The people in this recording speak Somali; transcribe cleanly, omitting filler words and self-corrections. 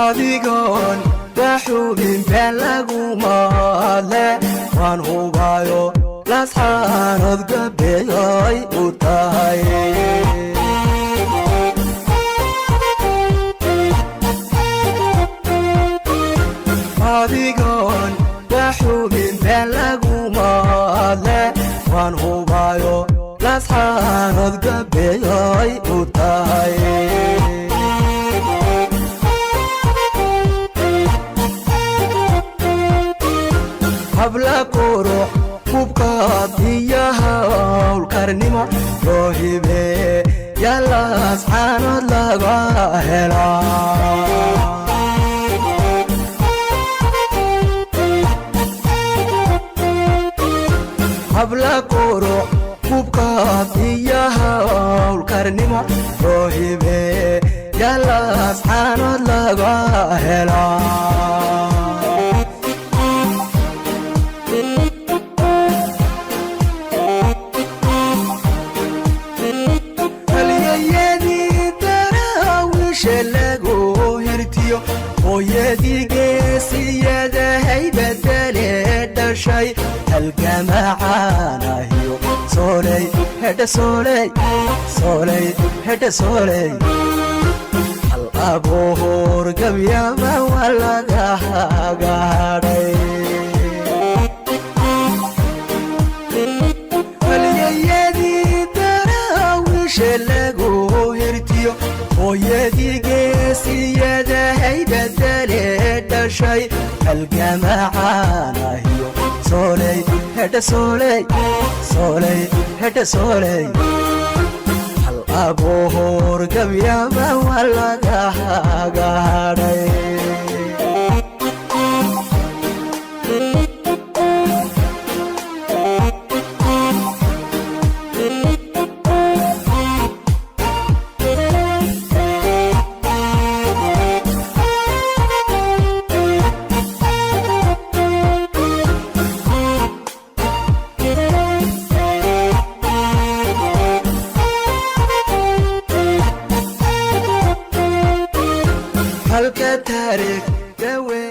Adigoon daxubin been laguma hadle, waan hubayo Laascaanood gabeeyay u tahay. Adigoon daxubin been laguma hadle, waan hubayo Laascaanood gabeeyay u tahay. Habla qurux hubkaad iyo hawlkarnimo loo hibee Laascaanood laga helaa. Habla qurux hubkaad iyo hawlkarnimo loo hibee Laascaanood laga helaa. Halyayadii Daraawiishe lagu hirtiyo, hooyadii geesiyadahay bedele dhashay, halgamacaanahiyo sooley hedha sooley sooley hedha sooley, hal abuur gabyaba waa laga hagaadhay. Halyayadii Daraawiishe lagu hirtiyo, hooyadii geesiyadahay bedele dhashay, halgamacaanahiyo sooley hedha sooley sooley hedha sooley, hal abuur gabyaba waa laga hagaadhay. Halka taariikh dawe.